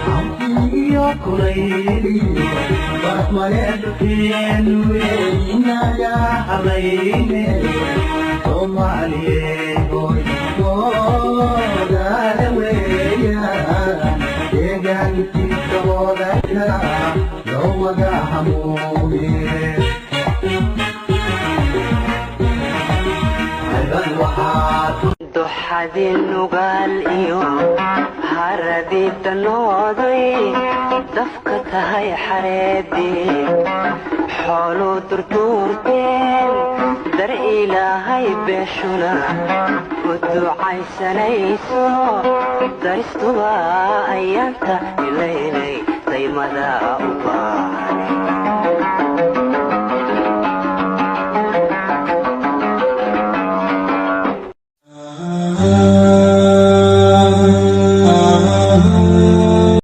Iyo kulayliyo baraf male dhulkeenu, inaga halayne Soomaaliyeed hoogaada weeyaan, deegaankiisa hodanka loo wada hamuume. Duxadii Nugaal iyo haradii danooday, dafka tahay xareedii, xooluu durduurteen, dar Ilaahay beeshuna u ducaysanayso, daristuba ayaanta ilaylay daymada u baahan.